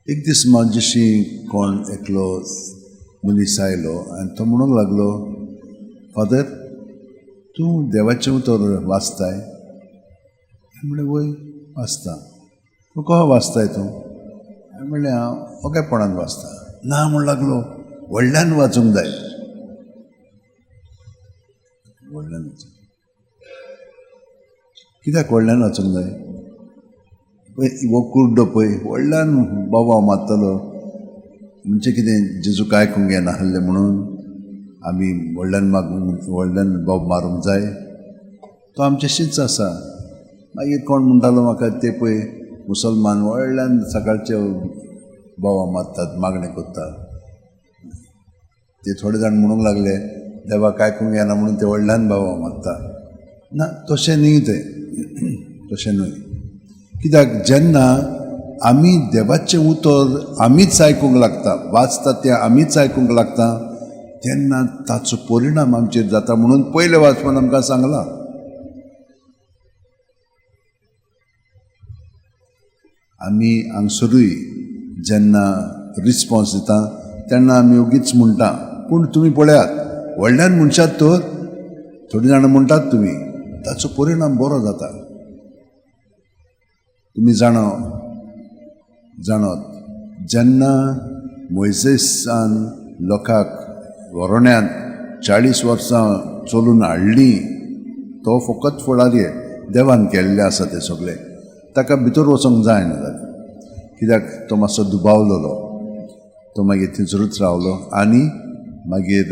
एक दीस म्हजेशी कोण एकलो मनीस आयलो आनी तो म्हणूंक लागलो, फादर तूं देवाचें उतर वाचताय? हांवें म्हणलें वय वाचता. तूं कसो वाचताय तूं? हांवें म्हणलें हांव ओगेपणान वाचता. ना म्हण लागलो, व्हडल्यान वाचूंक जाय, व्हडल्यान वाचूंक. कित्याक व्हडल्यान वाचूंक जाय? पळय हो कुड्डो पळय व्हडल्यान बोवाळ मारतलो, म्हणजे कितें जेजूक आयकूंक येना आसलें म्हणून आमी व्हडल्यान मागूंक, व्हडल्यान बोब मारूंक जाय? तो आमचेशीच आसा. मागीर कोण म्हणटालो म्हाका, ते पळय मुसलमान व्हडल्यान सकाळचे बोवाळ मारतात, मागणें करतात. ते थोडे जाण म्हणूंक लागले देवाक आयकूंक येना म्हणून ते व्हडल्यान बोवाळ मारता. ना, तशें न्ही तें, तशें न्हय. कित्याक जेन्ना आमी देवाचें उतर आमीच आयकूंक लागता, वाचता तें आमीच आयकूंक लागता, तेन्ना ताचो परिणाम आमचेर जाता म्हणून पयलें वाचपान आमकां सांगलां. आमी हांगसरूय जेन्ना रिस्पोन्स दिता तेन्ना आमी ओगीच म्हणटा, पूण तुमी पळयात व्हडल्यान म्हणशात तर थोडीं जाणां म्हणटात तुमी, ताचो परिणाम बरो जाता. तुमी जाणत जेन्ना मोयजेसान लोकांक व्हरोण्यांत 40 वर्सां चलून हाडली, तो फकत फुडारी देवान केल्लें आसा तें सगळें, ताका भितर वचोंक जायना जालें, कित्याक तो मातसो दुबावलेलो. तो मागीर थंयसरूच रावलो आनी मागीर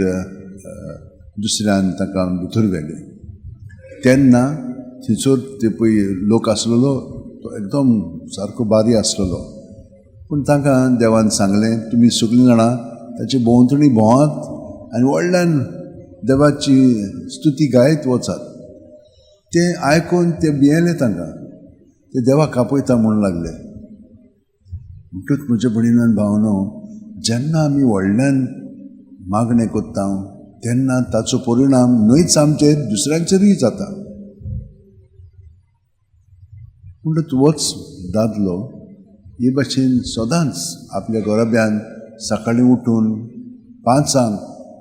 दुसऱ्यान ताका भितर व्हेलें. तेन्ना थंयसर ते पळय लोक आसलेलो तो एकदम सारको बारी आसलेलो, पूण तांकां देवान सांगलें तुमी सगळीं जाणां ताचे भोंवतणी भोंवात आनी व्हडल्यान देवाची स्तुती गायत वचात. तें आयकून ते भियेले, तांकां ते देवाक आपयता म्हूण लागले. म्हणटूच म्हज्या भयणीन भावनो, जेन्ना आमी व्हडल्यान मागणें करता तेन्ना ताचो परिणाम न्हयच आमचेर, दुसऱ्यांचेरूय जाता. म्हणटच होच दादलो हे भाशेन सदांच आपल्या घराब्यान सकाळीं उठून 5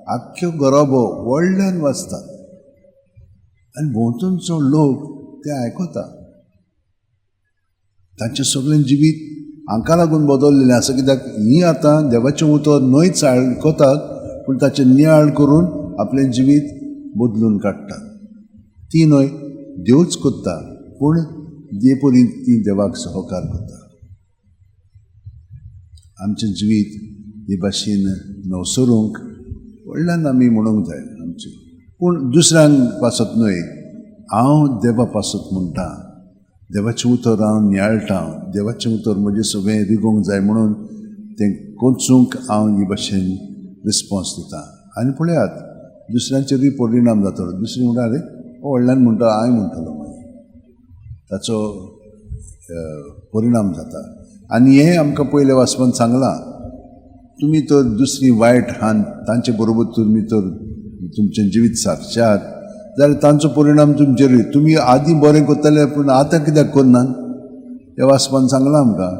आख्खो घराबो व्हडल्यान वाचता आनी भोंवतणचो लोक ते आयकता. तांचें सगळें जिवीत हांकां लागून बदललेलें आसा, कित्याक हीं आतां देवाचें उतर न्हयच आयकतात, पूण ताचें नियाळ करून आपलें जिवीत बदलून काडटात. ती न्हय देवच करता, पूण जे परी ती देवाक सहकार करता. आमचें जिवीत हे भाशेन नवसरूंक व्हडल्यान आमी म्हणूंक जाय आमचें, पूण दुसऱ्यांक पासत न्हय, हांव देवा पासत म्हणटा, देवाचें उतर हांव नियाळटा, देवाचें उतर म्हजें सगळें रिगोवंक जाय म्हणून तें कोचूंक हांव हे भाशेन रिस्पोन्स दिता. आनी पळयात दुसऱ्यांचेरूय परिणाम जातलो. दुसरी म्हणटा अरे हो व्हडल्यान म्हणटा, हांव म्हणटलो, मागीर ताचो परिणाम जाता. आनी हें आमकां पयलें वाचपान सांगलां, तुमी तर दुसरी वायट हान तांचे बरोबर तुमी तर तुमचें जिवीत सारशात जाल्यार तांचो परिणाम तुमचेरूय. तुमी आदीं बरें करतले पूण आतां कित्याक करनात? ह्या वाचपान सांगलां आमकां,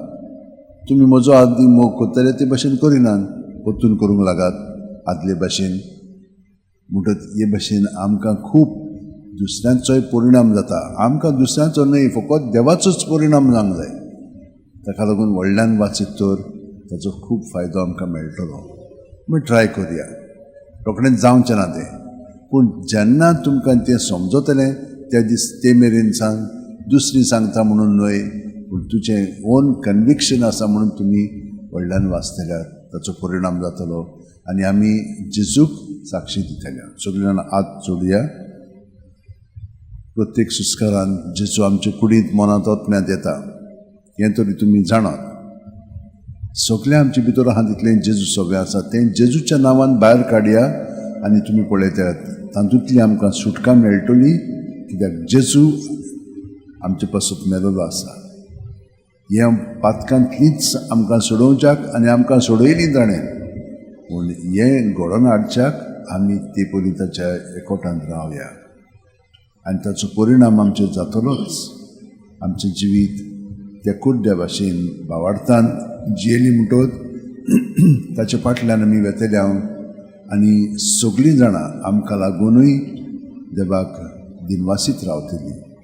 तुमी म्हजो आदीं मोग करतले ते भाशेन करिनात, परतून करूंक लागात आदले भाशेन. म्हणटच हे भाशेन आमकां खूब दुसऱ्यांचोय परिणाम जाता. आमकां दुसऱ्यांचो न्हय, फकत देवाचोच परिणाम जावंक जाय. ताका लागून व्हडल्यान वाचीत तर ताचो खूब फायदो आमकां मेळटलो. आमी ट्राय करुया, रोखडेंच जावचें ना तें, पूण जेन्ना तुमकां तें समजतलें त्या दीस ते मेरेन सांग, दुसरी सांगता म्हणून न्हय, पूण तुजें ओन कन्विक्शन आसा म्हणून तुमी व्हडल्यान वाचतल्यार ताचो परिणाम जातलो आनी आमी जेजूक साक्षी दितले. सगळीं जाणां हात जोडया. प्रत्येक सुस्कारान जेजू आमचे कुडींत, मनांत, आत्म्यांत येता हें तरी तुमी जाणात. सगळें आमचे भितर आहा तितलें जेजू सगळें आसा, तें जेजूच्या नांवान भायर काडया आनी तुमी पळयतात तातूंतली आमकां सुटका मेळटली, कित्याक जेजू आमचे पासून मेलोलो आसा. हे पातकांतलीच आमकां सोडोवच्याक आनी आमकां सोडयली ताणें, पूण हें घडोवन हाडच्याक आमी ते पयलीं ताच्या एकवटांत रावया आनी ताचो परिणाम आमचेर जातलोच. आमचें जिवीत त्या कुड्ड्या भाशेन भावार्थान जियेली म्हणटोच ताच्या फाटल्यान आमी वेतले हांव आनी सगळीं जाणां आमकां लागुनूय देवाक दिनवासीत रावतलीं.